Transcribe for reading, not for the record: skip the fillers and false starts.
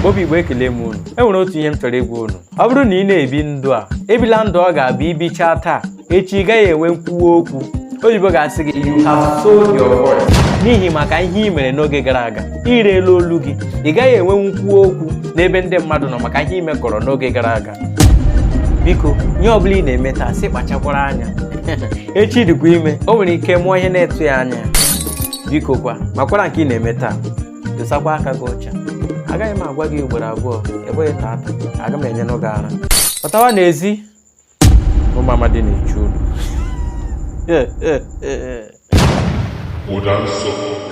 Obi Igbo, ekele m unu. E nwere otu ihe m chọrọ ịgwa unu. Ọ bụrụ na ị na-ebi ndụ a, ebila ndụ ọ ga-abụ ibichaa taa, echi ị gaghị enwe nkwuwa okwu. Oyibo ga-asị gị, "You have sold your voice," n'ihi maka ihe ị mere n'oge gara aga. Ireela olu gị, ị gaghị enwe nkwuwa okwu n'ebe ndị mmadụ nọ maka ihe ị mekọrọ n'oge gara aga. Biko, ihe ọbụla ị na-eme taa, sị kpachakwara anya. Echi dịkwa ime, o nwere ike mụọ ihe na-etu ya anya. Biko kwa, makwara nke ị na-eme taa, dosakwa aka gị ọcha. Agaghị m agwa gị ugboro abụọ. Ị bụghị tata, aga m enye gị ara. Pụtawa n'ezi, ụmụ amadi na-echu unu. Ụda nsọ.